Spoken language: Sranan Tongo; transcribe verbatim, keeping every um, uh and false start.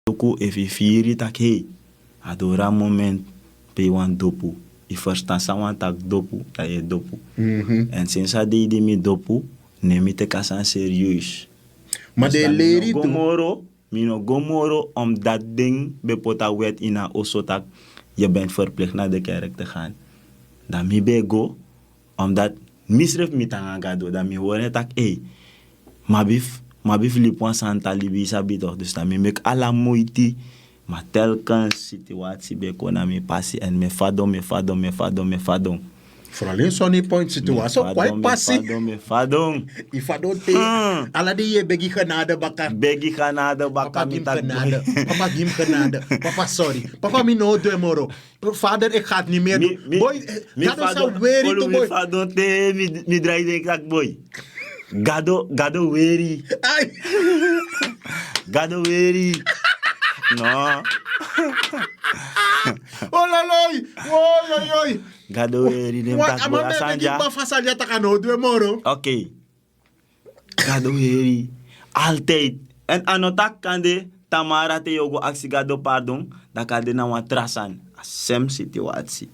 luku efu yu firi yu taki hei, a doro a moment pe yu wani dopu. Yu ferstan san wani taki dopu, dan yu e dopu. Èn sensi a dei di mi dopu, ne mi teki a sani serieus. Ma den e leri tu. Mi no go moro, omdat den ben poti a wet ini a oso taki yu ben ferplikti na den kerk te gaan. Dan mi ben e go, omdat misrefi mi tan nanga gado, dan mi hori en taki ei, mabi fu libi wan santa libi yu sabi tok. Dus dan mi meki ala moiti. Ma telkens situasi ben kon na mi pasi èn mi e fadon mi e fadon mi e fadon mi e fadon. Frolin soni point situasi o kwai pasi. Yu fadon te. Ala di yu e begi genade baka. Begi genade baka mi taki boi. Papa gi mi genade. Papa gi mi genade. Papa sori. Papa mi no o du en moro. Vader, ik ga het niet meer doen. Boy, gado sa weri tu boy. Fadon te mi drai den krak boy. Gado gado weri. Gado weri. No. Ololoi. Ololoi. Gado weri den krak boy. Asanja. Bafa sanja taka no dwe moro. Ok. Gado heri. Altijd. Èn a no taki kande tamara te yu o go aksi gado pardon, dan kande na wan tra sani. A sem situasi.